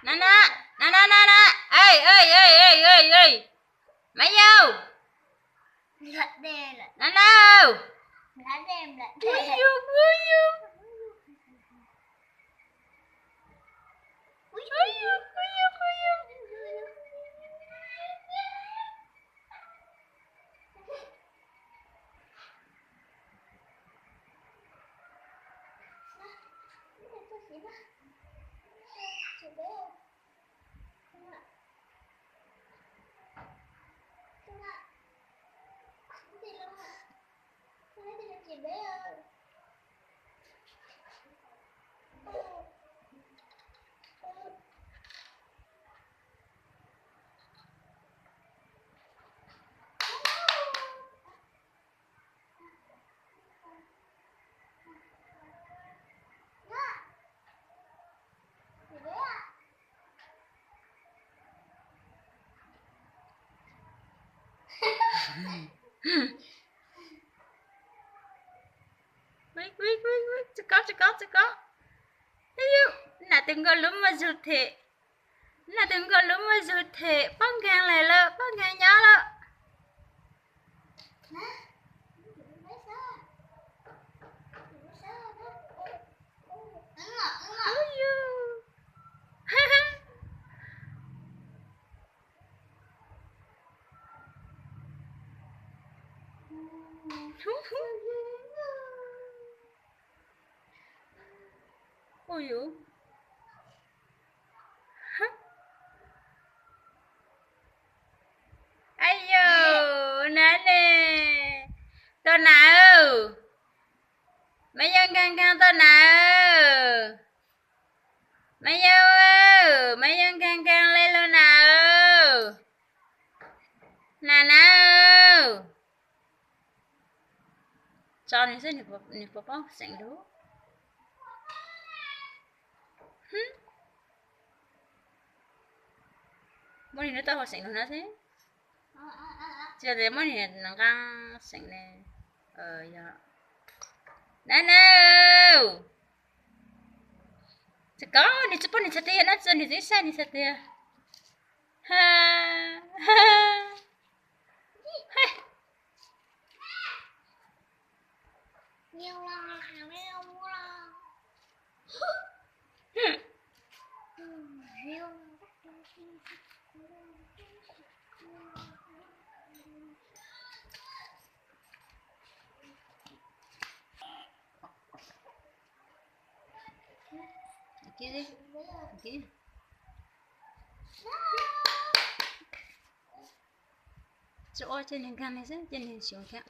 Na na, na na na na. Ej, ej, ej, ej, ej, ej. Maiv Yau. Na na. Tsis kov, tsis kov, tsis kov. Nam tus nkauj lub muaj zug them. Nam tus nkauj lub muaj zug them, poj nkeeg lawm lawm, poj nkeeg nyob lawm. Ua yuv. Aib yau, na ne, tua nas. Maiv Yau nkeeg nkeeg tua nas. Maiv Yau, Maiv Yau nkeeg nkeeg le lug nas. Nas na. Tso nws xwb, nws puas paub xeem lug. Muab nws lub taub hau xeem lug no xwb. Tsis yog tias muab nws nqa xeem ne. Yog. Na na. Tsis kov, nws tsis pub nws txhais tes, no txog nws txawm saib nws txhais tes. Tsis ua, ces nws nkag li xwb, ces nws xyuv thiab.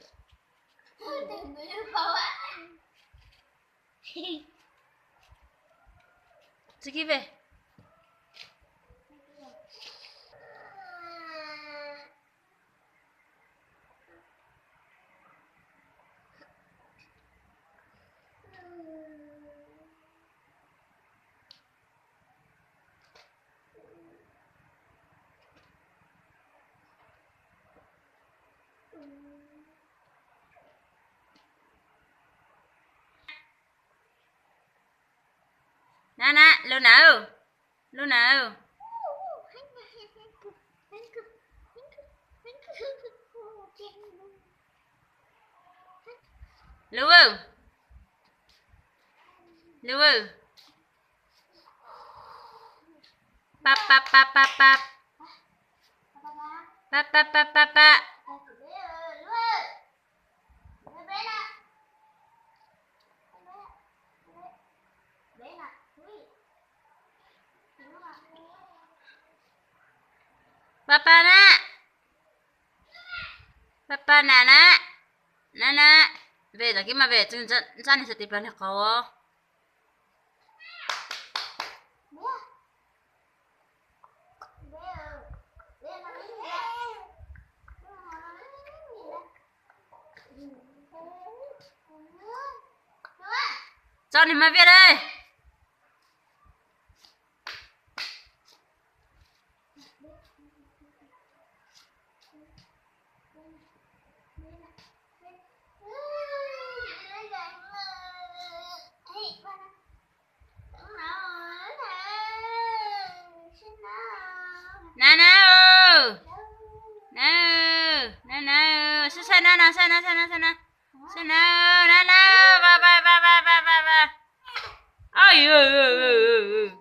Tsis kib ve. Na na, lug na, lug na. Lug, lug. Pab pab pab pab pab. Pab pab pab pab pab. Pab pab na. Pab pab na na. Na na. Ve, tag kis mas ve, txaj nws xav tis plag nws qhov. Tso nws mas Viaj lauj. Saib, saib na, na, saib na, saib na, saib na, saib na, na, na, va, va, va, va, va, va, va. Au,